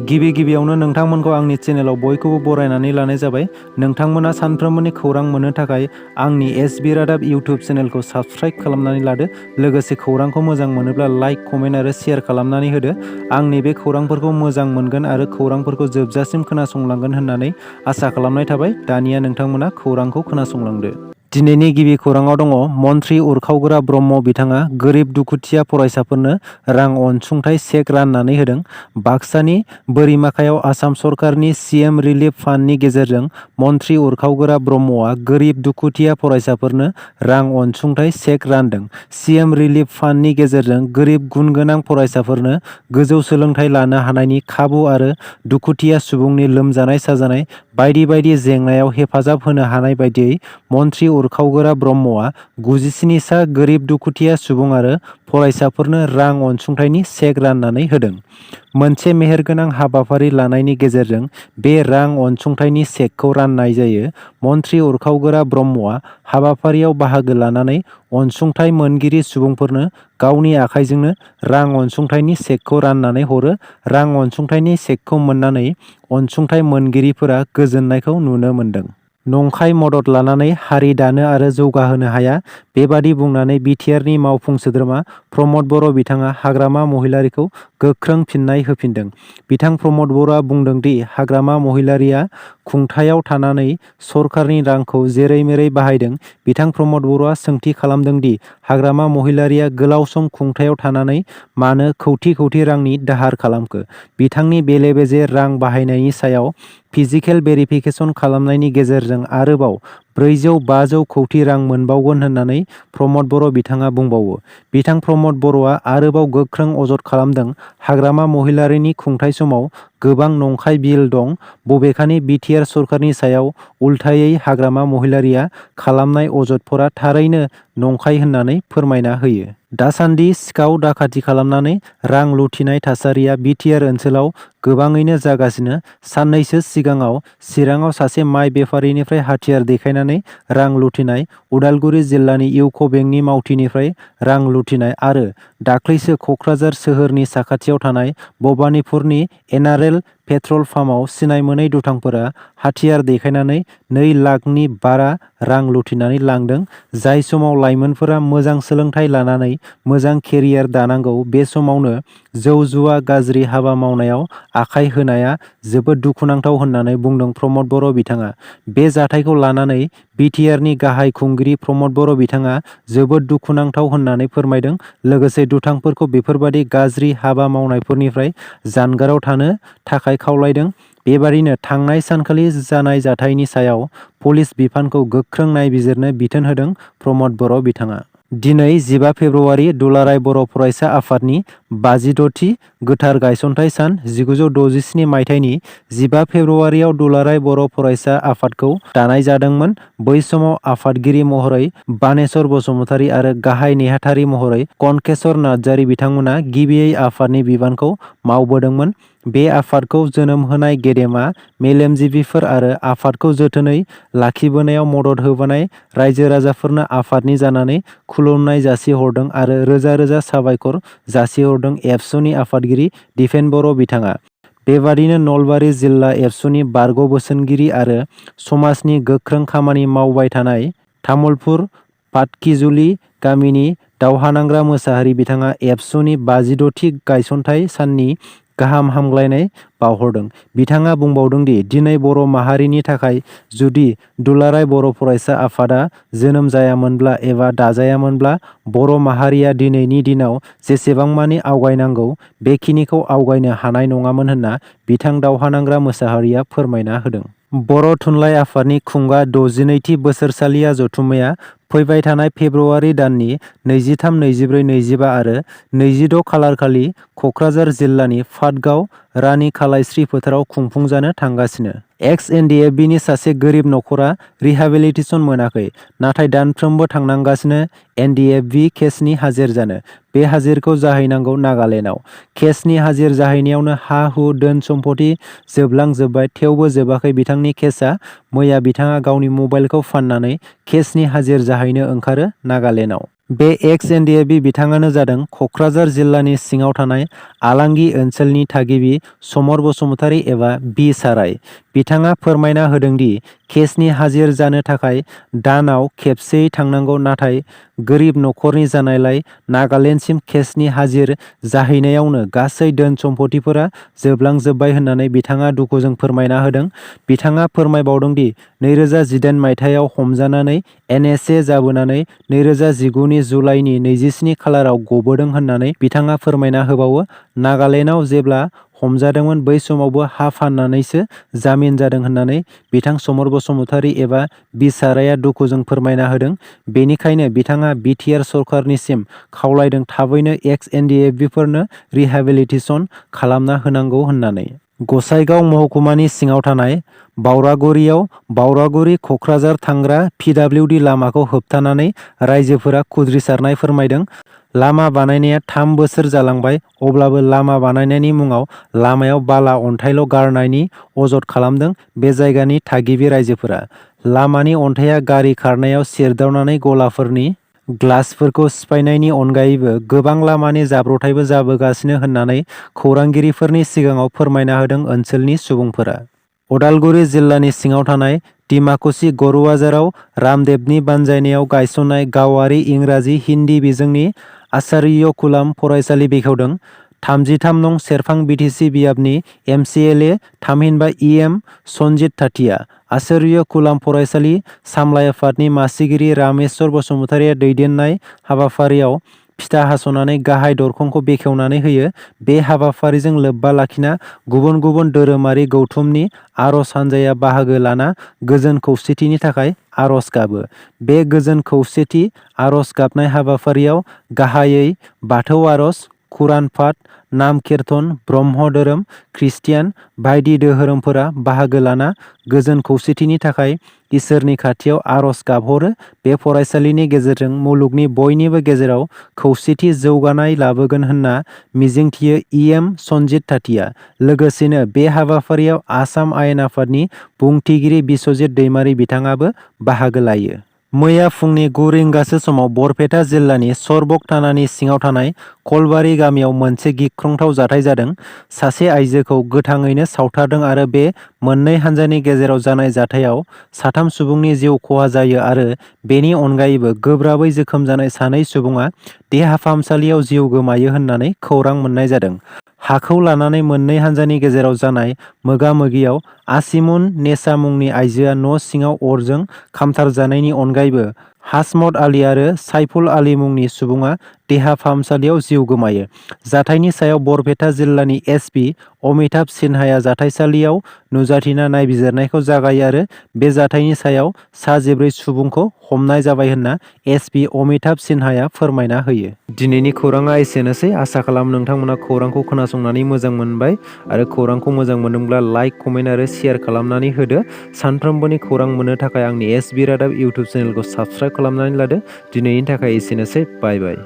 गिबियावनो नोंथांमोनखौ आंनि चेनेलाव बयखौबो बरायनानै लानाय जाबाय। नोंथांमोना सानफ्रोमबोनि खौरां मोननो थाखाय आंनि एसबि रादाब इउटिउब चेनेलखौ साबस्क्राइब खालामनानै लादो। लोगोसे खौरांखौ मोजां मोनोब्ला लाइक, कमेन्ट आरो शेयार खालामनानै होदो। आंनि बे खौरांफोरखौ मोजां मोनगोन आरो खौरांफोरखौ जोबजासिम खोनासंलांगोन होननानै आसा खालामनाय थाबाय। दानिया नोंथांमोना खौरांखौ खोनासंलांदो। दिनैनि गिबि खौराङाव दङ मन्त्रि उरखावग्रा ब्रह्म बिथाङा गोरिब दुखुथिया फरायसाफोरनो रां अनसुंथाइ चेक राननानै होदों। बाक्सानि बोरिमाखायाव आसाम सरकारनि सिएम रिलिफ फान्डनि गेजेरजों मन्त्रि उरखावग्रा ब्रह्मआ गोरिब दुखुथिया फरायसाफोरनो रां अनसुंथाइ चेक रानदों। सिएम रिलिफ फान्डनि गेजेरजों गोरिब गुन गोनां फरायसाफोरनो गोजौ सोलोंथाइ लानो हानायनि खाबु आरो दुखुथिया सुबुंनि लोमजानाय साजानाय बायदि जेंनायाव हेफाजाब होनो हानाय बायदियै मन्त्रि उरखावग्रा ब्रह्मआ 97 सा गोरिब दुखुथिया सुबुं आरो फरायसाफोरनो रां अनसुंथाइनि चेक राननानै होदों। मोनसे मेहेरगोनां हाबाफारि लानायनि गेजेरजों बे रां अनसुंथाइनि चेकखौ राननाय जायो। मन्त्रि उरखावग्रा ब्रह्मआ हाबाफारियाव बाहागो लानानै अनसुंथाइ मोनगिरि सुबुंफोरनो गावनि आखाइजोंनो रां अनसुंथाइनि चेकखौ राननानै हरो। रां अनसुंथाइनि चेकखौ मोननानै अनसुंथाइ मोनगिरिफोरा गोजोननायखौ नुनो मोन्दों। नंखाय मदद लानानै हारि दानो आरो जौगाहोनो हाया। बेबादि बुंनानै बिटिआरनि मावफुं सोद्रोमा प्रमद बर' बिथाङा हाग्रामा महिलारिखौ गोख्रों फिन्नाय होफिनदों। बिथां प्रमद बर'आ बुंदों दि हाग्रामा महिलारिया खुंथायाव थानानै सरकारनि रांखौ जेरै मेरै बाहायदों। बिथां प्रमद बर'आ सोंथि खालामदों दि हाग्रामा महिलारिया गोलाव सम खुंथायाव थानानै मानो कौटि रांनि दाहार खालामखो। बिथांनि बेले बेजे रां बाहायनायनि सायाव फिजिकेल भेरिफिकेसन खालामनायनि गेजेरजों आरोबाव 400-500 कौटि रां मोनबावगोन होननानै प्रमद बर' बिथाङा बुंबावो। बिथां प्रमद बर'आ आरोबाव गोख्रों अजद खालामदों हाग्रामा महिलारिनि खुंथाय समाव गोबां नंखाय बिल दं। बबेखानि बिटिआर सरकारनि सायाव उल्थायै हाग्रामा महिलारिया खालामनाय अजदफोरा थारैनो नंखाय होननानै फोरमायना होयो। दासान्दि सिखाव दाखाथि खालामनानै रां लुथिनाय थासारिया बिटिआर ओनसोलाव गोबाङैनो जागासिनो। साननैसो सिगाङाव चिराङाव सासे माइ बेफारिनिफ्राय हाथियार देखायनानै रां लुथिनाय, उदालगुरि जिल्लानि इउक' बेंकनि मावथिनिफ्राय रां लुथिनाय आरो दाख्लैसो क'क्राझार सोहोरनि साखाथियाव थानाय भबानिपुरनि एनआरएल पेट्रल पाम्पआव सिनाय मोनै दुथांफोरा हाथियार देखायनानै 2 लाखनि बारा रां लुथिनानै लांदों। जाय समाव लाइमोनफोरा मोजां सोलोंथाइ लानानै मोजां केरियार दानांगौ बे समावनो जौ जुवा गाज्रि हाबा मावनायाव आखाइ होनाया जोबोद दुखुनांथाव होननानै बुंदों प्रमद बर' बिथाङा। बे जाथायखौ लानानै बिटिआरनि गाहाय खुंगिरि प्रमद बर' बिथाङा जोबोद दुखुनांथाव होननानै फोरमायदों। लोगोसे दुथांफोरखौ बेफोरबादि गाज्रि हाबा मावनायफोरनिफ्राय जानगाराव थानो थाखाय खावलायदों। बेबादिनो थांनाय सानखालि जानाय जाथायनि सायाव पुलिस बिफानखौ गोख्रों नायबिजिरनो बिथोन होदों प्रमद बर' बिथाङा। दिनै 15 फेब्रुवारि दुलाराय बर' फरायसा आफादनि 56थि गोथार गायसनथाइ सान। 1967 मायथाइनि 15 फेब्रुवारियाव दुलाराय बर' फरायसा आफादखौ दानाय जादोंमोन। बै समाव आफादगिरि महरै बानेश्वर बसुमतारी आरो गाहाय नेहाथारि महरै कनकेश्वर नार्जारी बिथांमोना गिबियै आफादनि बिबानखौ मावबोदोंमोन। बे आफादखौ जोनोम होनाय गेदेमा मेलेमजिबिफोर आरो आफादखौ जोथोनै लाखिबोनायाव मदद होबोनाय रायजो राजाफोरनो आफादनि जानानै खुलुमनाय जासिहरदों आरो रोजा रोजा साबायखर जासिहरदों एबसुनि आफादगिरि दिपेन बर' बिथाङा। बेबादिनो नलबारि जिल्ला एबसुनि बारग' बोसोनगिरि आरो समाजनि गोख्रों खामानि मावबाय थानाय तामुलपुर पाटकिजुलि गामिनि दावहानांग्रा मोसाहारि बिथाङा एबसुनि 56थि गायसनथाइ साननि गाहाम हामग्लायनाय बावहरदों। बिथाङा बुंबावदों दि दिनै बर' माहारिनि थाखाय जुदि दुलाराय बर' फरायसा आफादा जोनोम जायामोनब्ला एबा दाजायामोनब्ला बर' माहारिया दिनैनि दिनाव जेसेबांमानि आवगायनांगौ बेखिनिखौ आवगायनो हानाय नङामोन होनना बिथां दावहानांग्रा मोसाहारिया फोरमायना होदों। बर' थुनलाइ आफादनि खुंगा 62थि बोसोरसालिया जथुम्माया फैबाय थानाय फेब्रुवारि दाननि 23, 24, 25 आरो 26 खालारखालि क'क्राझार जिल्लानि पाटगाव रानि खालायस्रि फोथाराव खुंफुंजानो थांगासिनो। एक्स-एनडिएफबिनि सासे गोरिब नखरा रिहाबिलिटेसन मोनाखै, नाथाय दानफ्रोमबो थांनांगासिनो एनडिएफबि केसनि हाजिर जानो। बे हाजिरखौ जाहैनांगौ नागालेन्डआव। केसनि हाजिर जाहैनायावनो हा-हु धोन सम्फथि जोबलांजोब्बाय। थेवबो जोबाखै बिथांनि केसआ। मैया बिथाङा गावनि मबाइलखौ फाननानै केसनि हाजिर जाहैनो ओंखारो नागालेन्डआव। बे एक्स एनडिएफबि बिथाङानो जादों क'क्राझार जिल्लानि सिङाव थानाय आलांगि ओनसोलनि थागिबि समर बसुमतारी एबा बि साराय। बिथाङा फोरमायना होदोंदि केसनि हाजिर जानो थाखाय दानाव खेबसेयै थांनांगौ, नाथाय गोरिब नखरनि जानायलाय नागालेण्डसिम केसनि हाजिर जाहैनायावनो गासै धोन सम्फथिफोरा जोबलांजोब्बाय होननानै बिथाङा दुखुजों फोरमायना होदों। बिथाङा फोरमायबावदोंदि 2018 मायथाइयाव हमजानानै NSA जाबोनानै 2019नि जुलाइनि 27 खालाराव गबोदों होननानै बिथाङा फोरमायना होबावो। नागालेण्डआव जेब्ला हमजादोंमोन बै समावबो हा फाननानैसो जामिन जादों होननानै बिथां समर बसुमतारी एबा बि साराया दुखुजों फोरमायना होदों। बेनिखायनो बिथाङा बिटिआर सरकारनिसिम खावलायदों थाबैनो एक्स एनडिएफबिफोरनो रिहेबिलिटेसन खालामना होनांगौ होननानै। गसाइगाव महकुमानि सिङाव थानाय बावरागुरियाव बावरागुरि क'क्राझार थांग्रा PWD लामाखौ होबथानानै रायजोफोरा खुद्रिसारनाय फोरमायदों। लामा बानायनाया 3 बोसोर जालांबाय, अब्लाबो लामा बानायनायनि मुङाव लामायाव बाला अन्थाइल' गारनायनि अजद खालामदों बे जायगानि थागिबि रायजोफोरा। लामानि अन्थाइया गारि खारनायाव सिरदावनानै गलाफोरनि ग्लासफोरखौ सिफायनायनि अनगायैबो गोबां लामानि जाब्रथायबो जाबोगासिनो होननानै खौरांगिरिफोरनि सिगाङाव फोरमायना होदों ओनसोलनि सुबुंफोरा। उदालगुरि जिल्लानि सिङाव थानाय डिमाकुसि गरुवाझाराव रामदेबनि बानजायनायाव गायसननाय गावारि इंराजि हिन्दी बिजोंनि आचार्य कुलाम फरायसालि बेखेवदों। 33 नं सेरफां बिटिसि बियाबनि MCLA थामहिनबा EM सनजित तातिया आचार्य कुलाम फरायसालि सामलाय आफादनि मासिगिरि रामेश्वर बसुमतारीया दैदेननाय हाबाफारियाव फिथा हास'नानै गाहाय दरखंखौ बेखेवनानै होयो। बे हाबाफारिजों लोब्बा लाखिना गुबुन गुबुन धोरोमारि गौथुमनि आर'ज हानजाया बाहागो लाना गोजोन खौसेथिनि थाखाय आर'ज गाबो। बे गोजोन खौसेथि आर'ज गाबनाय हाबाफारियाव गाहायै बाथौ आर'ज, कुरान पाठ, नाम कीर्तन, ब्रह्म धोरोम, ख्रिस्टियान बायदि धोरोमफोरा बाहागो लाना गोजोन खौसेथिनि थाखाय इसोरनि खाथियाव आर'ज गाबहरो। बे फरायसालिनि गेजेरजों मुलुगनि बयनिबो गेजेराव खौसेथि जौगानाय लाबोगोन होनना मिजिंथियो EM सनजित तातिया। लोगोसेनो बे हाबाफारियाव आसाम आयेन आफादनि बुंथिगिरि बिस्वजित दैमारी बिथाङाबो बाहागो लायो। मैया फुंनि 9 रिंगासो समाव बरपेटा जिल्लानि सरबक थानानि सिङाव थानाय कलबारि गामियाव मोनसे गिख्रंथाव जाथाय जादों। सासे आइजोखौ गोथाङैनो सावथारदों आरो बे मोननै हान्जानि गेजेराव जानाय जाथायाव 3 सुबुंनि जिउ खहा जायो आरो बेनि अनगायैबो गोब्राबै जोखोम जानाय 2 सुबुङा देहा फाहामसालियाव जिउ गोमायो होननानै खौरां मोननाय जादों। हाखौ लानानै मोननै हान्जानि गेजेराव जानाय मोगा-मोगियाव आसिमुन नेसा मुंनि आइजोआ न' सिङाव अरजों खामथारजानायनि अनगायैबो हासमत आली आरो साइफुल आली मुंनि सुबुङा देहा फाहामसालियाव जिउ गोमायो। जाथायनि सायाव बरपेटा जिल्लानि SP अमिताभ सिन्हाया जाथायसालियाव नुजाथिना नायबिजिरनायखौ जागायो आरो बे जाथायनि सायाव 14 सुबुंखौ हमनाय जाबाय होनना SP अमिताभ सिन्हाया फोरमायना होयो। दिनैनि खौराङा एसेनोसै। आसा खालामो नोंथांमोना खौरांखौ खोनासंनानै मोजां मोनबाय आरो खौरांखौ मोजां मोनदोंब्ला लाइक, कमेन्ट आरो शेयार खालामनानै होदो। सानफ्रोमबोनि खौरां मोननो थाखाय आंनि SB रादाब इउटुब चेनेलखौ साबस्क्राइब खालामनानै लादो। दिनैनि थाखाय एसेनोसै। बाय बाय।